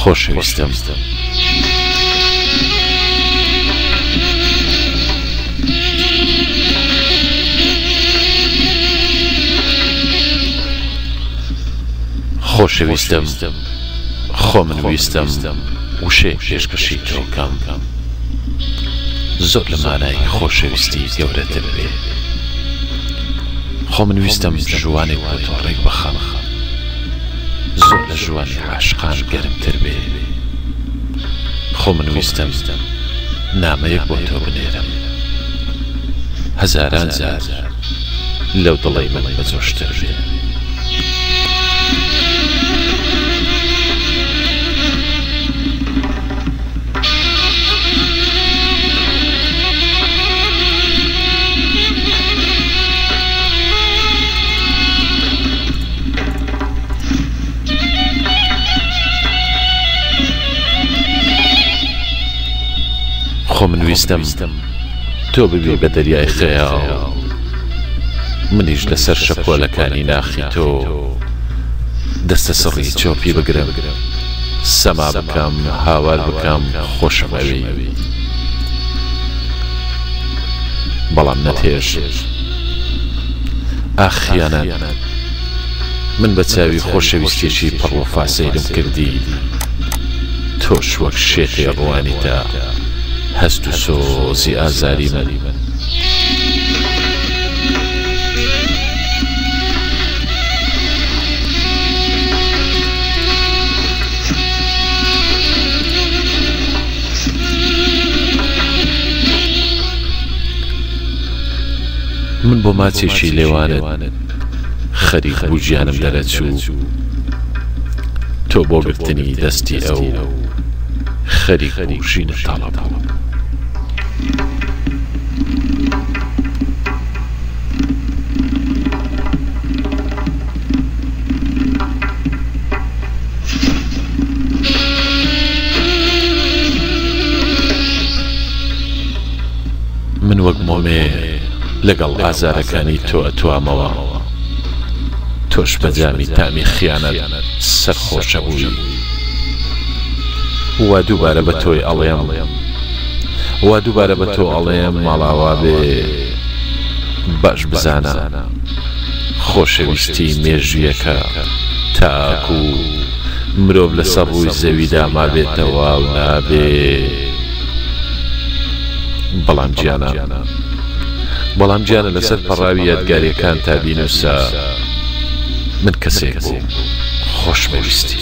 خۆشەویستم. خۆشەویستم خۆ من ویستم وشەیەک پێشکەشی تۆ کەم زۆر لە مانای خۆشەویستی گەورەتر بێ خۆ من ویستم ژوانێک بۆ تۆ ڕێک بخەم زۆر لە ژوانی عاشقان گەرمتر بێ خۆ من ویستم نامەیەک بۆ تۆ بنێرم هەزاران جار لەو دڵەی من بەجۆشتر بێ. خۆ من ویستم تۆ ببی بە دەریای خەیاڵ منیش لەسەر شەپۆلەکانی ناخی تۆ دەستە سڕی چۆپی بگرم سەما بکەم هاوار بکەم خۆشم ئەوێی بەڵام نەتهێشت ئاخ خیانەت من بە چاوی خۆشەویستیەکی پڕ وەفا سەیرم کردی تۆش وەک شێتێ ڕوانیتە هەست و سۆزی ئازاری من. من بۆ ماچێکی لێوانت خەریک بوو گیانم دەرەچوو تۆ بۆ گرتنی دەستی ئەو خەریک بوو ژینت تاڵە بوو. من وەک مۆمێ لەگەڵ ئازارەکانی تۆ ئەتوامەوە، تۆش بە جامی تامی خیانەت سەرخۆشە بووی. وا دووبارە بە تۆی ئەڵێم، وا دووبارە بە تۆ ئەڵێم ماڵاوا بێ، باش بزانە خۆشەویستی مێژوویەکە تاکوو مرۆڤ لەسەر ڕووی زەویدا مابێتەوە و نابێ. بەڵام گیانە بەڵام گیانە لەسەر پەڕاوی یادگاریەکانتا بینوسە من کەسێک بووم خۆشمەویستی.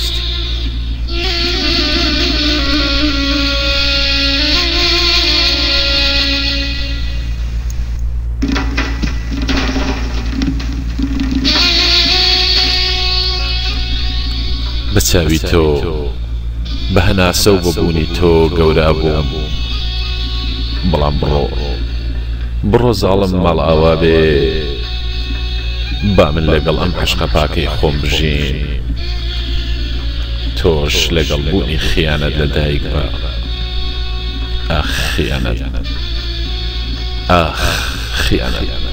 بە چاوی تۆ. بە هەناسە و بە بوونی تۆ گەورە ئەبووم بەڵام بڕۆ بڕۆ زاڵم ماڵئاوا بێ با من لەگەڵ ئەم عەشقە پاکەی خۆم بژیم تۆش لەگەڵ بوونی خیانەت لە دایک بە ئاخ خیانەت ئاخ خیانەت.